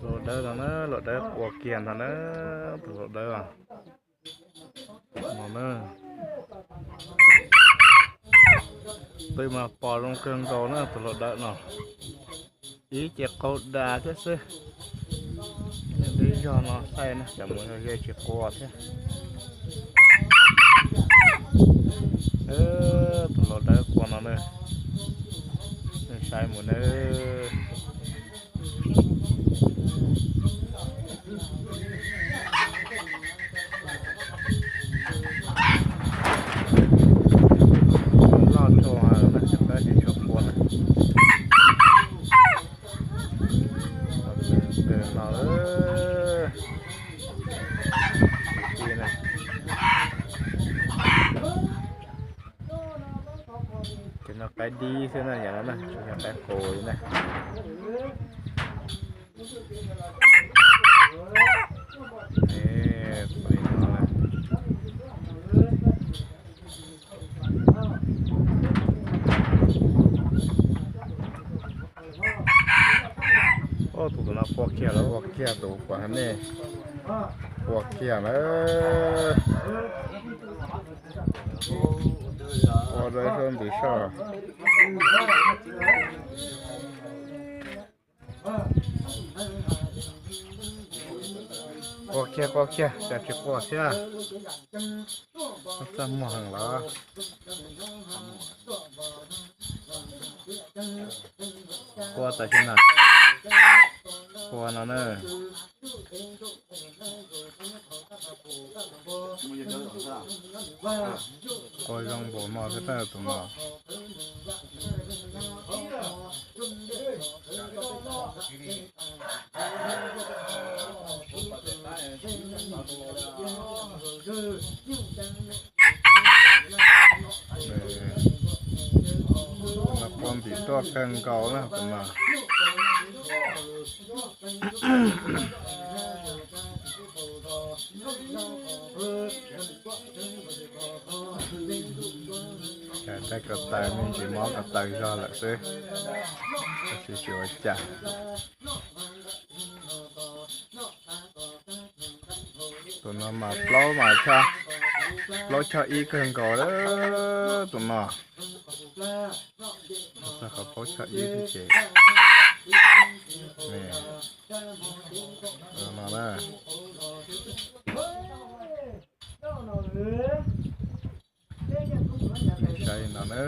Tus hluas dawb no na, hluas dawb qua kiag ntag na, tus hluas dawb no na. Twb mas pos zoo kawg nkaus na tus hluas dawb no. Ib ce qaug das thiab xwb. Twb zog no xaij na, cov mus ze tsis qua thiab. Tus hluas dawb qua no na, saib mus na. Loj dhau na, tsis tshua qua na. Kawg no lawm. Ces no qaib dib xwb na, yam no na, tsis yog qaib qus li na. Tus no qua kiag lawm, qua kiag tus kuv hais nej, qua kiag lawm. Qua rau sab ntawm soj. Qua kiag, qua kiag, cas tsis qua thiab. Txaj muag heev los. Qua tam sim no, qua no na. Qua zoo npaum no thiab tus no. Tus no qua ntim tuaj kawg nkaus na tus no. Cas tej ko taw me ntsis mob ko taw zog lawm xwb, tab sis tsis ua cas. Tus no mas plaub mas, plaub choj ib kawg nkaus lawm tus no. Txog qhov plaub choj ib xwb ces, no na. Saib no na.